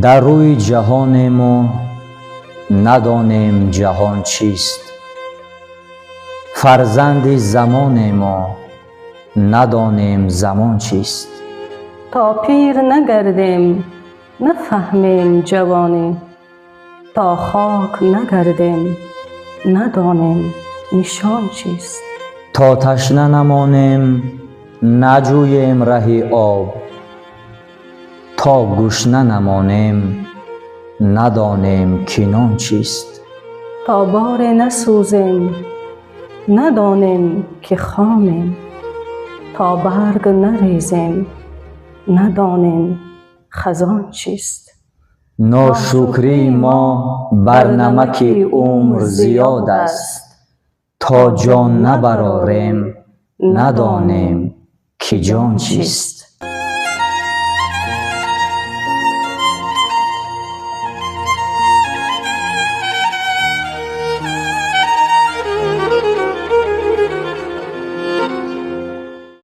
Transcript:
Дар рӯи ҷаҳонему надонем ҷаҳон чист. Фарзанди замонему надонем замон чист. То пир нагардем, нафаҳмем ҷавонӣ, то хок нагардем, надонем нишон чист. То ташна намонем, наҷӯем раҳи об, то гушна намонем, надонем ки нон чист. То боре насӯзем, надонем ки хомем, то барг нарезем, надонем хазон чист. Ношукрии мо бар намаки умр зиёд аст, то ҷон набарорем, надонем ки ҷон чист.